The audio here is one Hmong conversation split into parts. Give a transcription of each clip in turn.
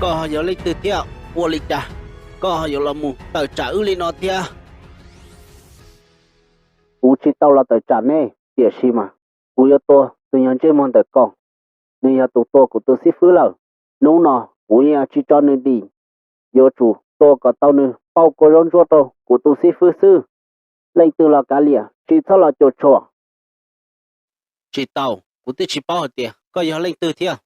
Koj ho yog leej twg thiab? Ua li cas koj ho yuav los mus tawm tsam wb li no thiab? Kuv tsis tau los tawm tsam nej, tiam sis mas kuv yuav tua tus yog ntsej muag ntawm koj. Nws yog tus tua kuv tus xib fwb lawm. Hnub no kuv yeej tsis tso nws dim, yuav tsum tua kom tau nws pauj kua zaub ntsuab rau kuv tus xib fwb xwb. Leej twg los kav liam, tsis txhob los cuam tshuam. Tsis tau, kuv twb tsis paub hais tias koj yog leej twg thiab.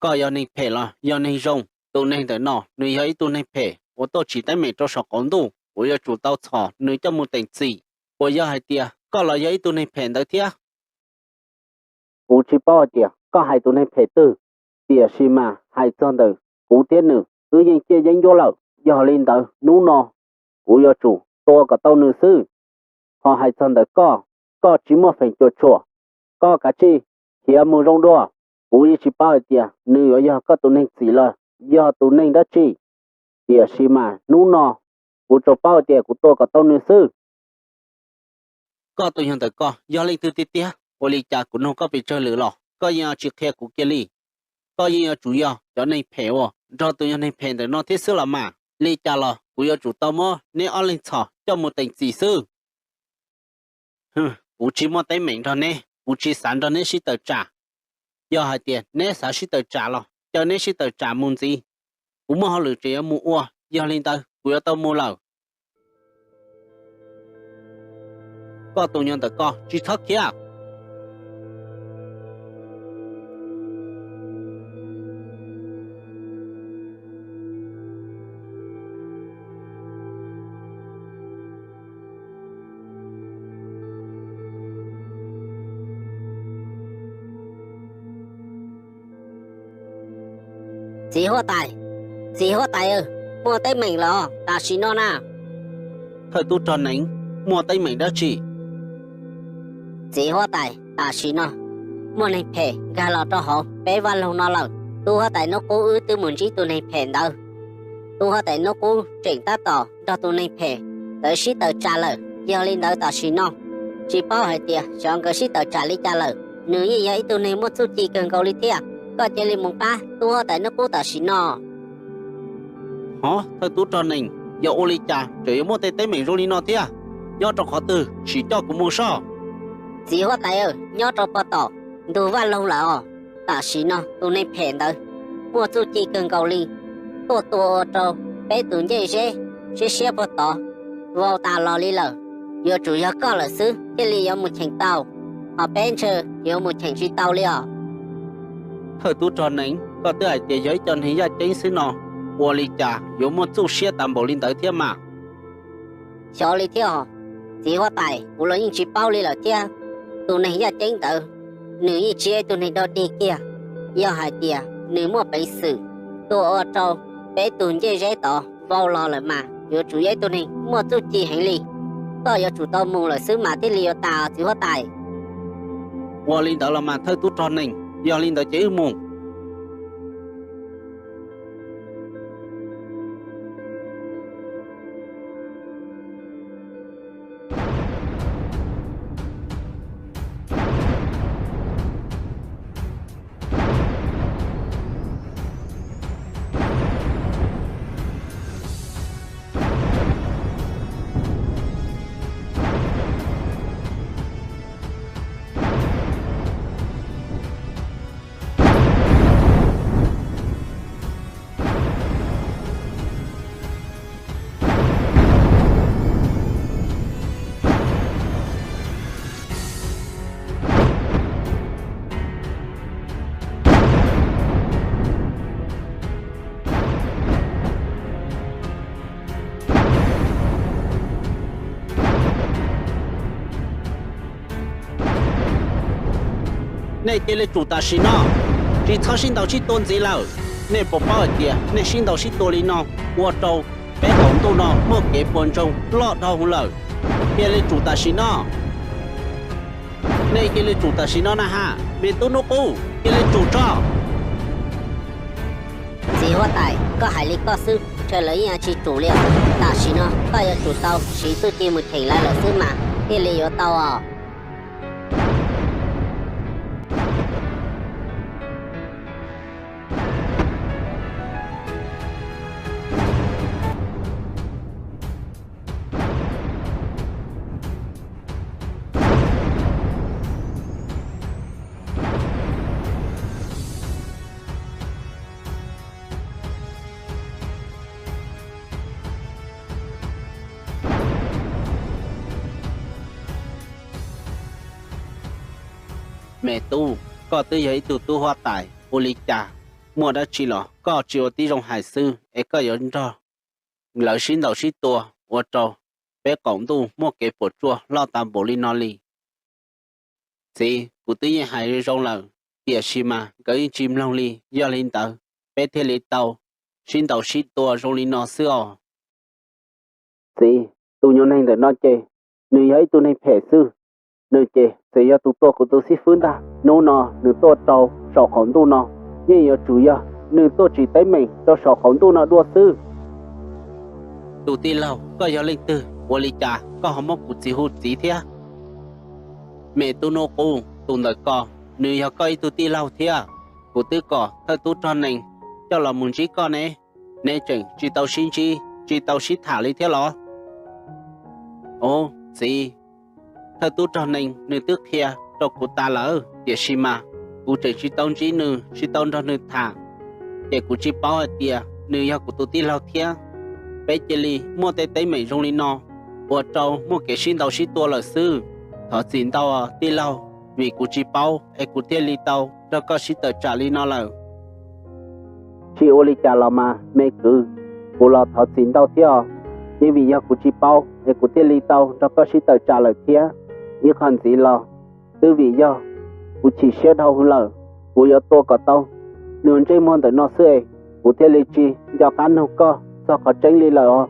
Koj yog neeg phem los yog neeg zoo? Tus neeg ntawm no nws yog ib tug neeg phem uas tuaj tsim teeb meem rau saum qaum ntuj, kuv yuav tsum tau txhom nws coj mus teem txim. Puas yog hais tias koj los yog ib tug neeg phem ntawd thiab? Kuv tsis paub hais tias koj hais tus neeg phem twg, tiam sis mas hais txog ntawm kuv thiab nws, wb yeej ciaj yeeb ncuab lawm. Yog li ntawd hnub no kuv yuav tsum tua kom tau nws xwb. Ho hais txog ntawm koj, koj tsis muaj feem cuam tshuam, koj kav tsij khiav mus zoo dua. Kuv yeej tsis paub hais tias nws yuav yog koj tus neeg txim los yog tus neeg dab tsi, tiam sis mas hnub no kuv tsuas paub hais tias kuv tua kom tau nws xwb. Koj tus yog ntawm koj yog leej twg tiag tiag? Ua li cas kuv nug koj pes tsawg lwm los koj yeej tsis qhia kuv kiag li? Koj yeej yuav tsum yog cov neeg phem uas nrog tus yog neeg phem ntawm no thiab xwb los mas. Li cas los kuv yuav tsum tau muab neb ob leeg txhom coj mus teem txim xwb. Kuv tsis muaj teeb meem nrog neb, kuv tsis xav nrog neb sib tawm tsam. Yog hais tias neb xav sib tawm tsam los caw neb sib tawm tsam mus ntxiv. Kuv muaj hauj lwm tseem yuav mus ua, yog li ntawd kuv yuav tau mus lawm. Koj tus nyob ntawm koj tsis txhob khiav. Txiv huab tais, txiv huab tais, muaj teeb meem los tam sim no na. Thawj tub rog nees, muaj teeb meem dab tsi? Txiv huab tais, tam sim no muaj neeg phem nkag los rau hauv peb vaj loog no lawm. Tub huab tais Nub Qub wb twb mus ntsib tus neeg phem ntawd. Tub huab tais Nub Qub tseem tab tom nrog tus neeg phem ntawd sib tawm tsam lawm. Yog li ntawd tam sim no tsis paub hais tias xyov nkawd sib tawm tsam li cas lawm. Nws yeej yog ib tug neeg muaj txuj ci kawg nkaus li thiab. Koj cia li mus pab tub huab tais Nub Qub tam sim no. Hov, thawj tub rog nees, yog ua li cas tseem yuav muaj tej teeb meem zoo li no thiab? Nyob rau qhov twg, sim coj kuv mus soj. Txiv huab tais, nyob rau pog tom ntug vaj loog lawm os. Tam sim no tus neeg phem ntawd muaj txuj ci kawg nkaus li, tuaj tua ua rau peb tus ncej zeb siab siab pog tod vau tas los li lawm. Yuav tsum yog koj lawm xwb thiaj li yuav mus cheem tau, ho peb ntshe yuav mus cheem tsis tau li os. Thawj tub rog nees, koj twb hais tias yog ib co neeg yaj ceeb xwb no, ua li cas yuav muaj txuj siab tas npaum li ntawd thiab mas? Xyov li thiab os, txiv huab tais, kuv los yeej tsis paub li lawm thiab. Tus neeg yaj ceeb ntawd, nws yeej tsis yog ib tug neeg dog dig kiag. Yog hais tias nws muaj peev xwm tua ua rau peb tus ncej zeb tod vau los lawm mas yuav tsum yog ib tug neeg muaj txuj ci heev li. Koj yuav tsum tau mus lawm xwb mas thiaj li yuav tas, txiv huab tais. Ua li ntawd los mas thawj tub rog nees, yog li ntawd ces wb mus. Nej cia li tsum tam sim no, tsis txhob sib ntaus sib tua ntxiv lawm. Nej puas paub hais tias nej sib ntaus sib tua li no ua rau peb qaum ntuj no muaj kev puas ntsoog loj dhau lawm? Cia li tsum tam sim no. Nej cia li tsum tam sim no na ha, me tub Nub Qub, cia li tsum tso. Txiv huab tais, koj hais li koj xwb, ntshe lawv yeej tsis tsum li os. Tam sim no koj yuav tsum tau siv txuj ci mus cheem lawv lawm xwb mas thiaj li yuav tau os. Me tub, koj twb yog ib tug tub huab tais, ua li cas muaj dab tsi los koj tsis ua tib zoo hais xwb es koj yuav nrog lawv sib ntaus sib tua ua rau peb qaum ntuj muaj kev puas tsuaj loj tas npaum li no li? Txiv, kuv twb yeej hais zoo lawm, tiam sis mas nkawd yeej tsis mloog li, yog li ntawd peb thiaj li tau sib ntaus sib tua zoo li no xwb os. Txiv, tus nyuag neeg ntawm no ces nws yog ib tug neeg phem xwb, nws ces txawm yog tus tua kuv tus xib fwb ntag, hnub no nws tuaj rau saum qaum ntuj no yeej yuav tsum yog nws tuaj tsim teeb meem rau saum qaum ntuj no dua xwb. Tus tij laug, koj yog leej twg, ua li cas koj ho muab kuv txiv hu txiv thiab? Me tub Nub Qub, tus ntawm ko nws yog koj ib tug tij laug thiab. Kuv twb kom thawj tub rog nees coj los mus ntsib koj ne, neb tseem tsis tau sib ntsib tsis tau sib tham li thiab los? Ub, txiv, thawj tub rog nees nws twb qhia rau kuv tas lawm, tiam sis mas kuv tseem tsis tau ntsib nws, tsis tau nrog nws tham, ces kuv tsis paub hais tias nws yog kuv tus tij laug thiab. Peb cia li muaj tej teeb meem zoo li no ua rau muaj kev sib ntaus sib tua lawm xwb. Thov txim ntau tij laug, vim kuv tsis paub es kuv thiaj li tau nrog koj sib tawm tsam li no lawm. Tsis ua li cas los mas me kwv, kuv los thov txim ntau thiab os. Yeej vim yog kuv tsis paub es kuv thiaj li tau nrog koj sib tawm tsam lawm thiab. Ib qho ntxiv los twb vim yog kuv chim siab dhau hwv lawm, kuv yuav tua kom tau nws ntsej muag ntawm no xwb es kuv thiaj li tsis nco qab nug koj txog qhov tseeb li lawm os.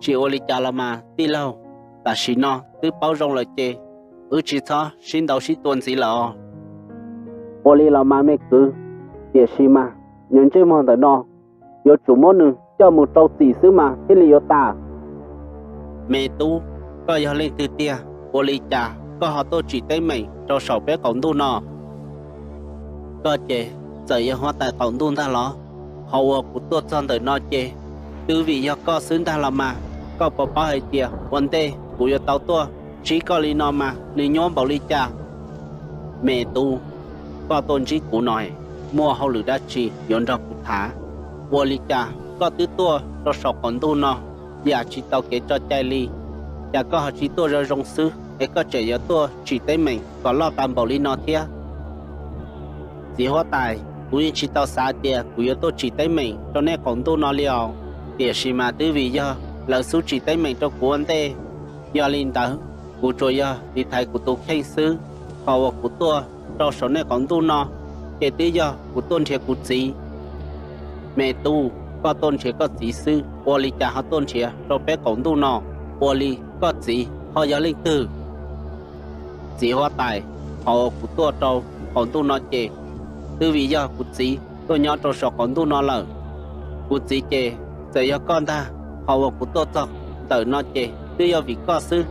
Tsis ua li cas los mas tij laug, tam sim no twb paub zoo lawm ces wb tsis txhob sib ntaus sib tua ntxiv lawm os. Ua li los mas me kwv, tiam sis mas nws ntsej muag ntawm no yuav tsum muab nws coj mus rau txim xwb mas thiaj li yuav tas. Me tub, koj yog leej twg tiag, ua li cas koj ho tuaj tsim teeb meem rau saum peb qaum ntuj no? Koj ces txawm yog huab tais qaum ntuj ntag los? Qhov uas kuv tuaj txog ntawm no ces twb vim yog koj xwb ntag los mas. Koj puas paub hais tias ua ntej kuv yuav tau tuaj ntsib koj li no mas nws nyuaj npaum li cas? Me tub, koj tuaj ntsib kuv no muaj hauj lwm dab tsi yuav nrog kuv tham? Ua li cas koj twb tuaj rau saum qaum ntuj no yam tsis tau kev tso cai li, cas koj ho tsis tuaj zoo zoo xwb es koj tseem yuav tuaj tsim teeb meem kom loj tas npaum li no thiab? Txiv huab tais, kuv yeej tsis tau xav tias kuv yuav tuaj tsim teeb meem rau nej qaum ntuj no li os, tiam sis mas twb vim yog lawv xub tsim teeb meem rau kuv ua ntej. Yog li ntawd, kuv tsuas yog tiv thaiv kuv tus kheej xwb. Qhov uas kuv tuaj rau saum nej qaum ntuj no ces twb yog kuv tuaj nrhiav kuv txiv. Me tub, koj tuaj nrhiav koj txiv xwb, ua li cas ho tuaj nrhiav rau peb qaum ntuj no? Ua li koj txiv ho yog leej twg? Txiv huab tais, qhov uas kuv tuaj rau qaum ntuj no ces twb vim yog kuv txiv tuaj nyob rau saum qaum ntuj no lawm. Kuv txiv ces txawm yog koj ntag, qhov uas kuv tuaj txog ntawm no ces twb yog vim koj xwb.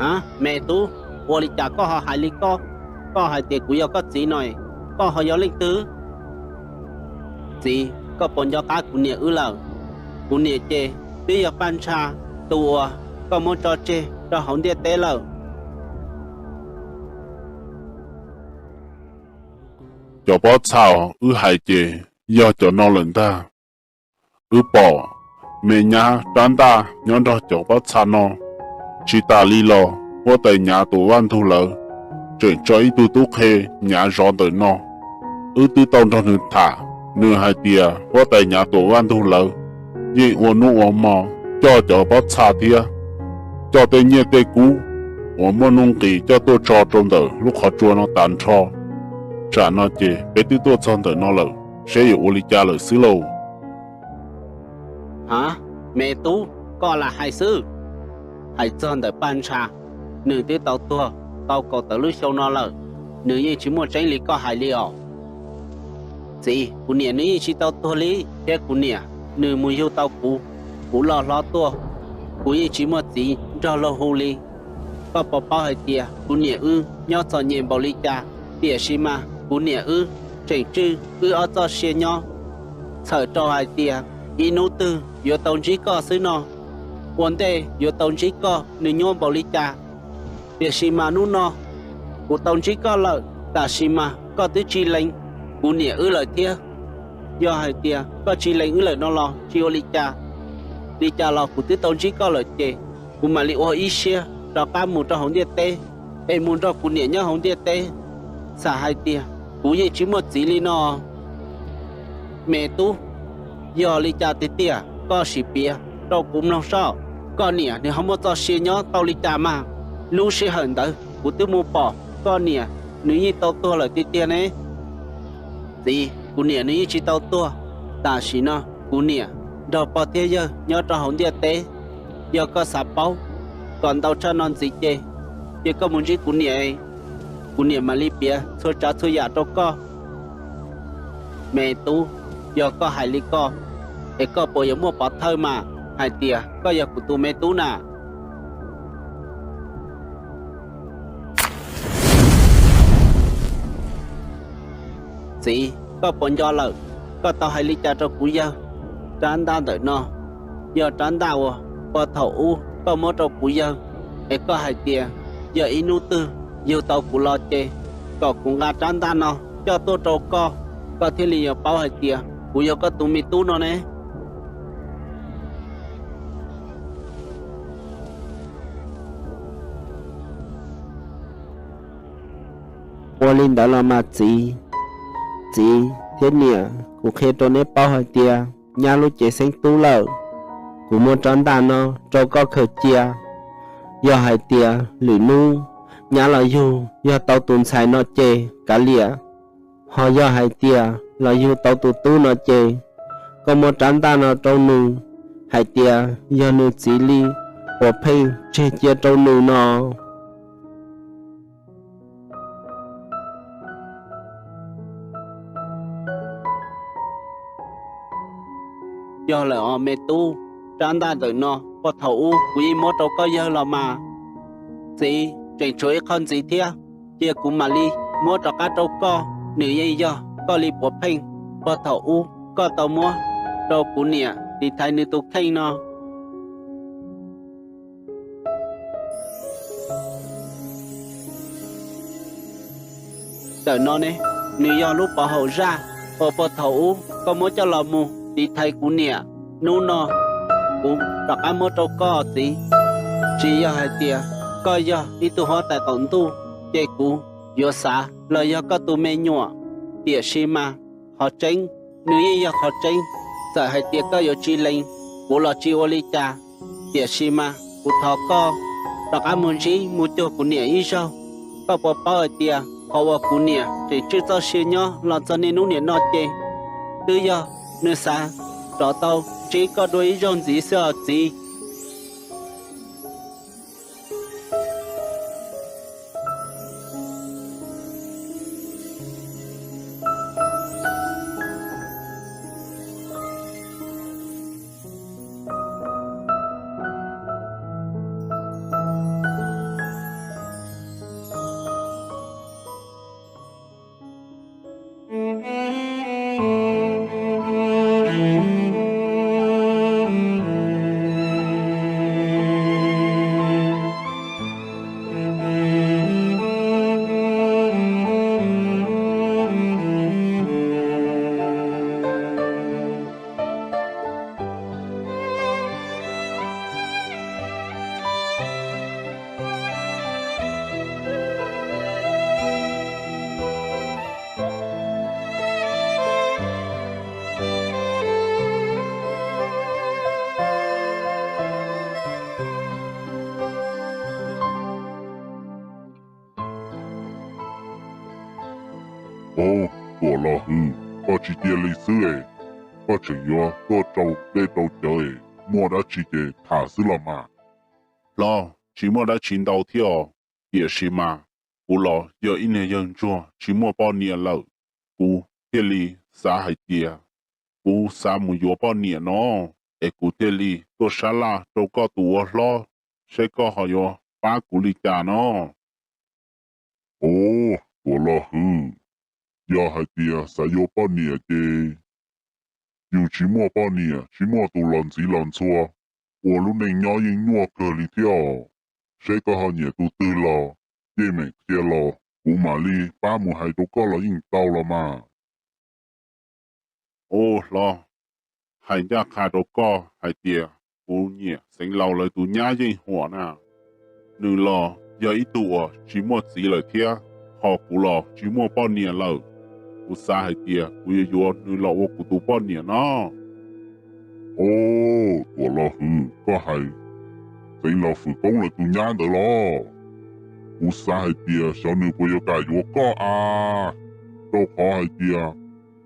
A, me tub, ua li cas koj ho hais li koj? Koj hais tias kuv yog koj txiv no, koj ho yog leej twg? Txiv, koj puas nco qab kuv niam wb lawm? Kuv niam ces twb yog Paj Ntsha, tus uas koj muab tso tseg rau hauv ntiaj teb lawm. Cov pob txha wb hais ces yog cov no lawm ntag. Wb pom me nyab rab ntaj nyob nrog cov pob txha no. Tsis tas li los huab tais Nyav tus vaj ntug lawv tseem tso ib tug tub qhe Nyav zov ntawm no. Wb twb tau nrog nws tham, nws hais tias huab tais Nyav tus vaj ntug lawv yeej ua hnub ua hmo coj cov pob txha thiab coj tej nyiaj tej kub uas muaj nuj nqis coj tuaj tso rau ntawm lub qhov tsua no tas nrho. Tsam no ces peb twb tuaj txog ntawm no lawm, seb yuav ua li cas lawm xwb lauj. A, me tub, koj lam hais xwb. Hais txog ntawm Paj Ntsha, nws twb tau tuag tau kaum tawm lub xyoo no lawm, nws yeej tsis muaj tseeb li koj hais li os. Txiv, kuv niam nws yeej tsis tau tuag li, thiab kuv niam nws mus yug tau kuv, kuv loj hlob tuaj, kuv yeej tsis muaj txiv nrog luag hu li. Koj puas paub hais tias kuv niam wb nyob txom nyem npaum li cas, tiam sis mas kuv niam wb tseem tswj wb ob txoj sia nyob, txhawm rau hais tias ib hnub twg yuav tau ntsib koj xwb no. Ua ntej yuav tau ntsib koj nws nyuaj npaum li cas, tiam sis mas hnub no kuv tau ntsib koj lawm, tam sis mas koj twb tsis lees kuv niam wb lawm thiab. Yog hais tias koj tsis lees wb lawm no los tsis ua li cas. Li cas los kuv twb tau ntsib koj lawm ces kuv mam li ua ib siab rov qab mus rau hauv ntiaj teb es mus nrog kuv niam nyob hauv ntiaj teb. Xam hais tias kuv yeej tsis muaj txiv li no. Me tub, yog li cas tiag tiag koj sim piav rau kuv mloog soj. Koj niam nws ho muaj txoj sia nyob tau li cas mas? Lub sij hawm ntawd kuv twb mus pom koj niam nws yeej tau tuag lawm tiag tiag ne. Txiv, kuv niam nws yeej tsis tau tuag. Tam sim no kuv niam nrog pog thiab yawg nyob rau hauv ntiaj teb. Yog koj xav paub kom ntau tshaj no ntxiv ces, ces koj mus ntsib kuv niam, kuv niam mam li piav txhua tsav txhua yam rau koj. Me tub, yog koj hais li ko, es koj puas yuav muaj pov thawj mas hais tias koj yog kuv tus me tub na? Txiv, koj puas nco lawm, koj tau hais li cas rau kuv yawg? Rab ntaj ntawm no yog rab ntaj uas puag thaum ub koj muab rau kuv yawg, es koj hais tias yog ib hnub twg yug tau kuv los ces kom kuv nqa rab ntaj no coj tuaj rau koj, koj thiaj li yuav paub hais tias kuv yog koj tus me tub no ne. Ua li ntawd los mas txiv, txiv thiab niam, kuv qhia rau neb paub hais tias nyab lub cev xeeb tub lawm, kuv muab rab ntaj no rau koj khaws cia. Yog hais tias lwm hnub nyab los yug yog tau tus ntxhais no ces kav liam, ho yog hais tias los yug tau tus tub no ces koj muab rab ntaj no rau nws, hais tias yog nws txiv li puav pheej tseg cia rau nws no. Yog lawm os me tub, rab ntaj ntawm no puag thaum ub kuv yeej muab rau koj yawg los mas. Txiv, tseem tshuav ib qho ntxiv thiab, cia kuv mam li muab rov qab rau koj, nws yeej yog koj li puav pheej puag thaum ub koj tau muab rau kuv niam tiv thaiv nws tus kheej no. Ntawm no ne, nws yog lub pov haum zaj uas puag thaum ub koj muab coj los mus tiv thaiv kuv niam. Hnub no kuv rov qab muab rau koj txiv. Tsis yog hais tias koj yog ib tug huab tais qaum ntuj ces kuv yuav xav los yog koj tus me nyuam, tiam sis mas qhov tseeb nws yeej yog qhov tseeb. Txawm hais tias koj yuav tsis lees kuv los tsis ua li cas, tiam sis mas kuv thov koj rov qab mus ntsib mus cuag kuv niam ib zaug. Koj puas paub hais tias qhov uas kuv niam tseem tswj txoj sia nyob los txog niaj hnub niam no ces twb yog nws xav rov tau ntsib koj dua ib zaug ntxiv xwb os txiv. Au, Tuam Los Hwm, koj tsis cia li xwb es, koj tseem yuav tuaj rau dej rau cawv es muaj dab tsi ces tham xwb los mas. Hlob, tsis muaj dab tsi ntau thiab os, tiam sis mas kuv los yog ib niag yawg ntsuag tsis muaj poj niam lawm, kuv thiaj li xav hais tias kuv xav mus yuav poj niam no, es kuv thiaj li tuaj sab laj rau koj tus ua hlob, seb koj ho yuav pab kuv li cas no. Au, Tuam Los Hwm, yog hais tias xav yuav poj niam ces yus tsis muaj poj niam tsis muaj tus los ntxiv los ntxhua, ua lub neej nyob yeej nyuaj kawg li thiab os. Seb koj ho nyiam tus twg los yeej meem qhia los kuv mam li pab mus hais rau koj los yeej tau los mas. Au hlob, hais ncaj qha rau koj hais tias kuv nyiam Xeev Laus lawv tus nyab Yeej Huam na. Nws los yog ib tug uas tsis muaj txiv lawm thiab, ho kuv los tsis muaj poj niam lawm. Kuv xav hais tias kuv yuav yuav nws los ua kuv tus poj niam no. Au, Tuam Los Hwm, koj hais Xeev Laus Fwm Koob lawv tus nyab ntawd los? Kuv xav hais tias xyov nws puas yuav kam yuav koj a, rau qhov hais tias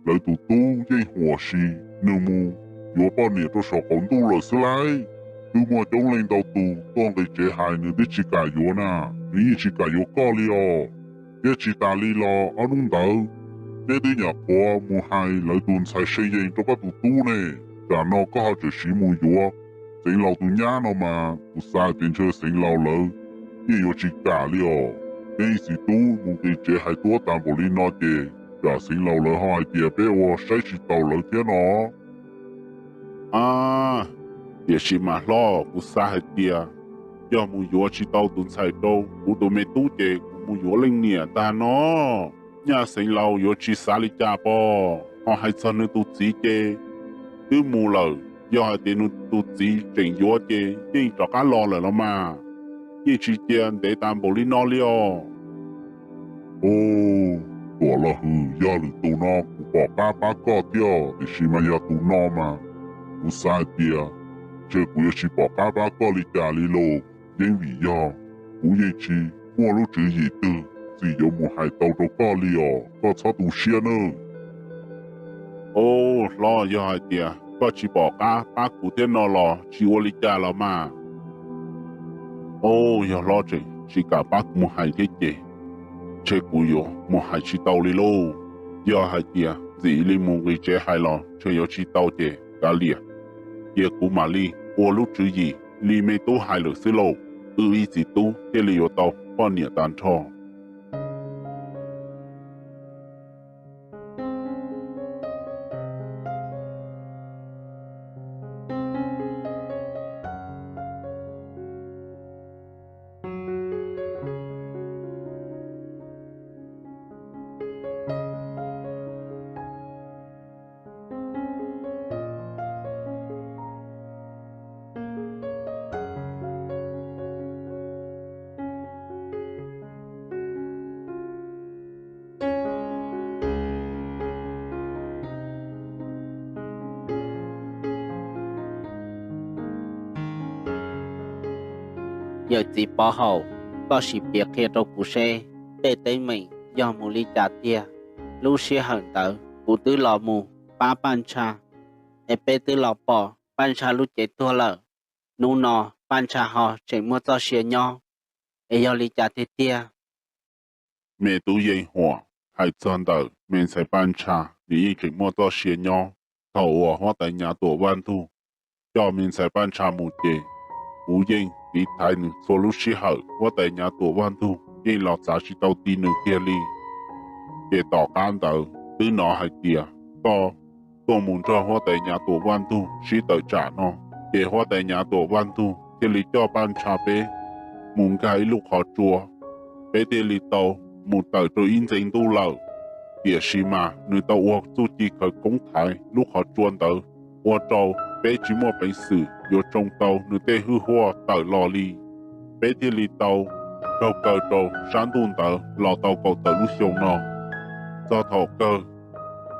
lawv tus tub Yeej Huam sis nws mus yuav poj niam rau saum qaum ntuj lawm xwb lauj. Twb muaj coob leej ntau tus tuaj nqis tsev hais nws twb tsis kam yuav na, nws yeej tsis kam yuav koj li os. Thiab tsis tas li los ob hnub ntawd neb twb nyuam qhuav mus hais lawv tus ntxhais Se Yees rau koj tus tub ne, tsam no koj ho tseem siv mus yuav Xeev Laus tus nyab no mas kuv xav tias ntshe Xeev Laus lawv yeej yuav tsis kam li os. Neb ib txiv tub mus nqis tsev hais tuab tas npaum li no ces tsam Xeev Laus lawv ho hais tias peb ua saib tsis taus lawv thiab no. A, tiam sis mas hlob, kuv xav hais tias yog mus yuav tsis tau tus ntxhais rau kuv tus me tub ces kuv mus yuav leej niam ntag no. Nyaj Xeev Laus yuav tsis xav li cas pob? Ho hais txog nws tus txiv ces twb mus lawm, yog hais tias nws tus txiv tseem yuav ces yeej rov qab los lawm los mas. Yeej tsis cia ntev tas npaum li no li os. Au, Tuam Los Hwm, yog lwm tus no kuv pom qab pab koj thiab, tiam sis mas yog tus no mas kuv xav hais tias ntshe kuv yuav tsis pom qab pab koj li cas li lauj. Yeej vim yog kuv yeej tsis muaj lub tswv yim twg txim yuav mus hais tau rau koj li os, koj txhob tu siab nawb. Au, hlob, yog hais tias koj tsis pom qab pab kuv thiab no los tsis ua li cas los mas. Au, yog hlob tseem tsis kam pab kuv mus hais thiab ces ntshe kuv yuav mus hais tsis tau li lauj. Yog hais tias ntxim li mus nqis tsev hais los ntshe yuav tsis tau ces kav liam, cia kuv mam li ua lub tswv yim li me tub hais lawm xwb lauj. Wb ib txiv tub thiaj li yuav tau poj niam tag nrho. Yawm txiv Pov Haum, koj sim piav qhia rau kuv seb tej teeb meem yog mus li cas tiag. Lub sij hawm ntawd kuv twb los mus pab Paj Ntsha, es peb twb los pom Paj Ntsha lub cev tuag lawm. Hnub no Paj Ntsha ho tseem muaj txoj sia nyob, es yog li cas tiag tiag? Me tub Yeej Huam, hais txog ntawm me ntxhais Paj Ntsha, nws yeej tseem muaj txoj sia nyob. Thaum uas huab tais Nyav Tuam Vaj Ntug coj me ntxhais Paj Ntsha mus ces kuv yeej tiv thaiv nws txhua lub sij hawm, huab tais Nyav Tuam Vaj Ntug yeej los txav tsis tau ti nws kiag li. Ces tom qab ntawd twb hnov hais tias koj tuaj mus nrog huab tais Nyav Tuam Vaj Ntug sib tawm tsam no, ces huab tais Nyav Tuam Vaj Ntug thiaj li coj Paj Ntsha peb mus nkag ib lub qhov tsua, peb thiaj li tau mus tawm rau ib ntxees ntuj lawm. Tiam sis mas nws tau ua txuj ci khawv koob thaiv lub qhov tsua ntawd, ua rau peb tsis muaj peev xwm yuav tsoo tau nws tej hwj huaj tawm los li. Peb thiaj li tau raug kaw rau sab ntuj ntawd los tau kaum tawm lub xyoo no. Txog thaum kawg,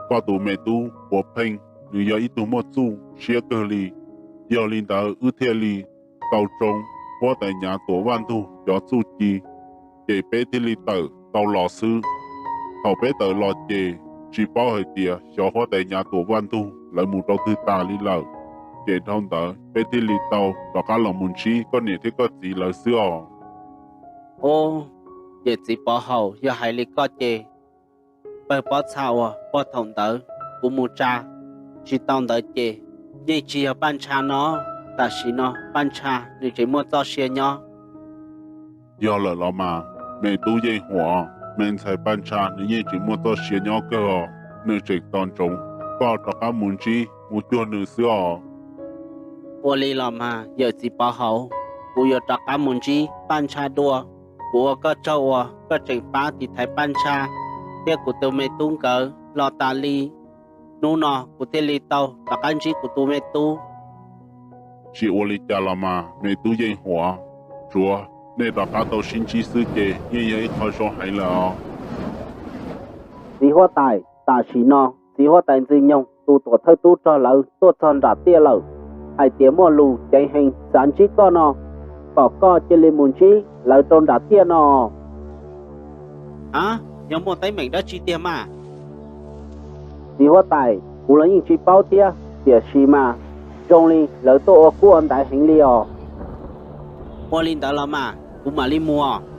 koj tus me tub Puav Pheej nws yog ib tug muaj txuj siab kawg li. Yog li ntawd wb thiaj li tau tsoo huab tais Nyav Tuam Vaj Ntug cov txuj ci, ces peb thiaj li tawm tau los xwb. Thaum peb tawm los ces tsis paub hais tias xyov huab tais Nyav Tuam Vaj Ntug lawv mus rau twg tas li lawm. Ces dhau ntawd peb thiaj li tau rov qab los mus ntsib koj niam thiab koj txiv lawv xwb os. Ub, yawm txiv Pov Haum, yog hais li koj ces pawg pob txha uas puag thaum ntawd kuv mus tsa tsis tau ntawd ces yeej tsis yog Paj Ntsha no. Tam sim no Paj Ntsha nws tseem muaj txoj sia nyob. Yog lawm los mas, me tub Yeej Huam, me ntxhais Paj Ntsha nws yeej tseem muaj txoj sia nyob kawg os. Nws tseem tos ntsoov koj rov qab mus ntsib mus cuag nws xwb os. Ua li los mas yawm txiv Pov Haum, kuv yuav rov qab mus ntsib Paj Ntsha dua. Kuv ua koj tsaug uas koj tseem pab tiv thaiv Paj Ntsha thiab kuv tus me tub nkawd los tas li. Hnub no kuv thiaj li tau rov qab ntsib kuv tus me tub. Tsis ua li cas los mas me tub Yeej Huas, tsuav nej rov qab tau sib ntsib xwb ces yeej yog ib qho zoo heev lawm os. Txiv huab tais, tam sim no txiv huab tais Ntxwg Nyoog tus tuam thawj tub rog lawv tuaj txog nram tiaj lawm, hais tias muaj lus ceev heev xav ntsib koj no, kom koj cia li mus ntsib lawv rau nram tiaj no. A, yog muaj teeb meem dab tsi tiag mas? Txiv huab tais, kuv los yeej tsis paub thiab, tiam sis mas zoo li lawv tuaj ua kub ua ntaiv heev li os. Ua li ntawd los mas kuv mam li mus.